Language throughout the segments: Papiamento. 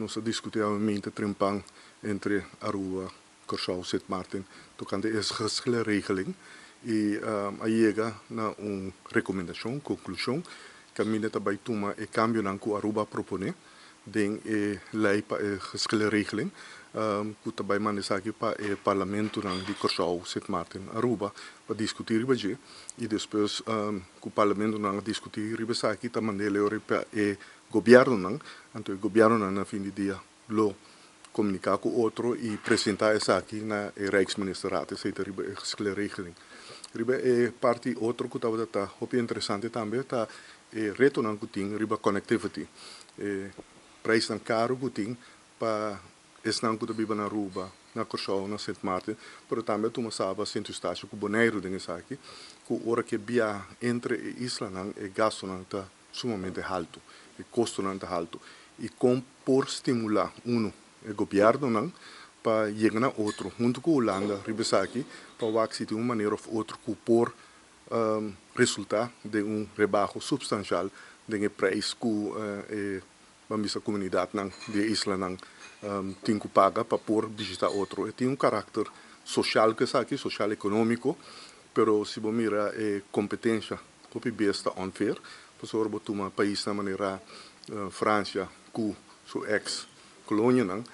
Nos a diskutí awe trempan entre Aruba, Kòrsou, Sint Maarten, tokante e geschillenregeling i a yega na un rekomendashon, konklushon, kaminda ta bai tuma e kambionan ku Aruba a proponé den e lei pa e geschillenregeling, ku ta bai manda esaki pa e parlamentonan di Kòrsou, Sint Maarten, Aruba pa diskutí riba dje i despues ku parlamentonan a diskutí riba esaki ta mand'é pa e gobièrnunan, anto e gobièrnunan na fin di dia lo komuniká ku otro i presentá esaki na e Rijksministerraad, esei ta riba e geschillenregeling. Riba e parti otro ku tabata ta hopi interesante tambe ta e retonan ku tin riba connectivity. E prijsnan karu ku tin pa esnan ku ta biba na Aruba, na Kòrsou, na Sint Maarten, pero tambe tuma Saba, Sint Eustatius ku Boneiru den esaki, ku ora ku biaha entre e islanan e gastunan ta sumamente haltu, e kostonan ta haltu. I kon por stimulá uno e gobièrnunan pa yega na otro, huntu ku Hulanda riba esaki, pa wak si tin un manera òf otro ku por resultá den un rebaho supstansial den e prijs ku e ban bisa komunidatnan di e islanan tin ku paga pa por bishitá otro. E tin un karakter sosial ku esaki, sosial ekonómiko, pero si bo mira e kompetensia hopi bes ta unfair, pasobra bo tuma paisnan manera Fransia ku su ex kolonianan,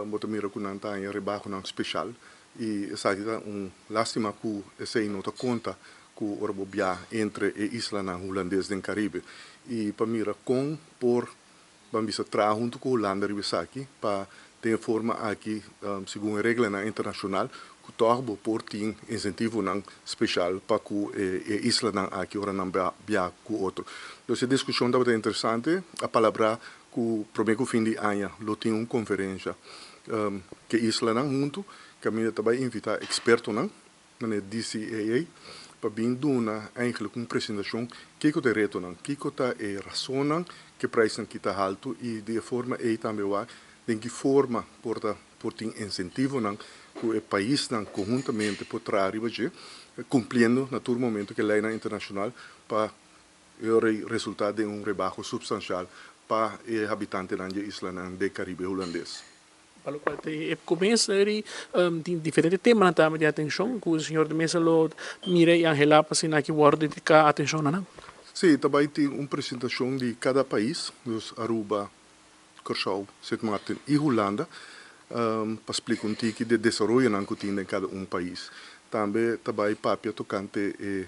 bo ta mira ku nan ta haña rebahonan spesial i esaki ta un lástima ku esei no ta konta ku ora bo biaha entre e islanan hulandes den Karibe. I pa mira kon por ban bisa traha huntu ku Hulanda riba esaki pa den e forma aki, segun e reglanan internashonal, ku tòg bo por tin insentivonan spesial pa ku e islanan aki ora nan biaha ku otro. Dus e diskushon tabata interesante, a palabrá ku promé ku fin di aña lo tin un konferensha ku e islanan huntu, kaminda ta bai invitá ekspertonan na e DCAA pa bin duna eigenlijk un presentashon kiko ta e retonan, kiko ta e rasonnan ku e prijsnan aki ta haltu i di e forma ei tambe wak den ki forma por ta por tin insentivonan ku e paisnan konhuntamente por traha riba dje, kumpliendo na tur momento ku e leinan internashonal pa e resultá den un rebaho supstansial pa e habitantenan di e islanan den Karibe Hulandes. Pa lokual ta e komienso eri tin diferente temanan tambe di atenshon ku señor de Meza lo mira i anhelá pa asina aki wòrdu dediká atenshon na nan. Sí, ta bai tin un presentashon di kada pais, dus Aruba, Kòrsou, Sint Maarten i Hulanda, pa splika un tiki di e desaroyonan ku tin den kada un pais. Tambe ta bai papia tokante e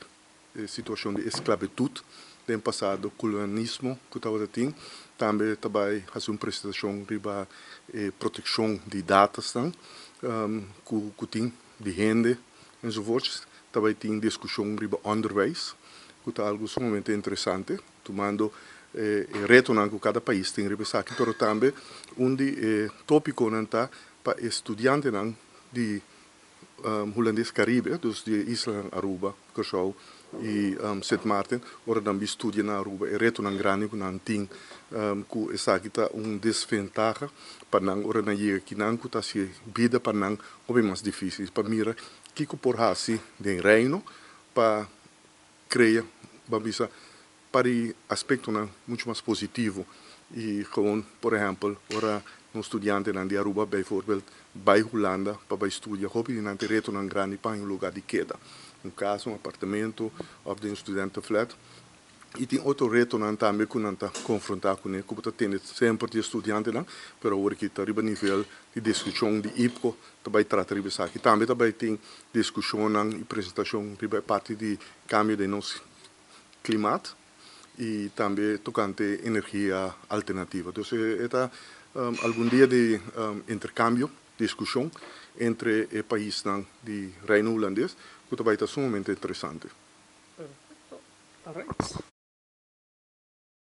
situashon di esklabitut den pasado, kolonialismo ku tabata tin. Tambe ta bai hasi un presentashon riba e protekshon di datasnan ku tin di hende enzovoorts. Ta bai tin diskushon riba onderwijs, ku ta algu sumamente interesante, tumando e retonan ku kada pais tin riba esaki, pero tambe un di e tópikonan ta pa e studiantenan di Hulandes Karibe, dus di e islanan Aruba, Kòrsou i Sint Maarten, ora nan bin studia na Aruba, e retonan grandi ku nan tin, ku esaki ta un desventaha pa nan ora nan yega akinan, ku ta hasi bida pa nan hopi mas difísil. Pa mira kiko por hasi den Reino pa krea, ban bisa, pa di aspektonan muchu mas positivo i gewoon, por ehèmpel, ora nos studiantenan di Aruba bijvoorbeeld bai Hulanda pa bai studia, hopi di nan tin retonan grandi pa haña un lugá di keda, un kas, un apartamento òf den un studentenflat. I tin otro retonan tambe ku nan ta konfrontá kuné ku bo ta tende semper di e studiantenan, pero awor aki ta riba nivel di diskushon di IPKO ta bai trata riba esaki. Tambe ta bai tin diskushonnan i presentashon riba e parti di kambio den nos klimaat i tambe tokante energia alternativa. Dus e ta algun dia di interkambio, diskushon entre e paisnan di Reino Hulandes ku ta bai ta sumamente interesante. Perfecto. Alright.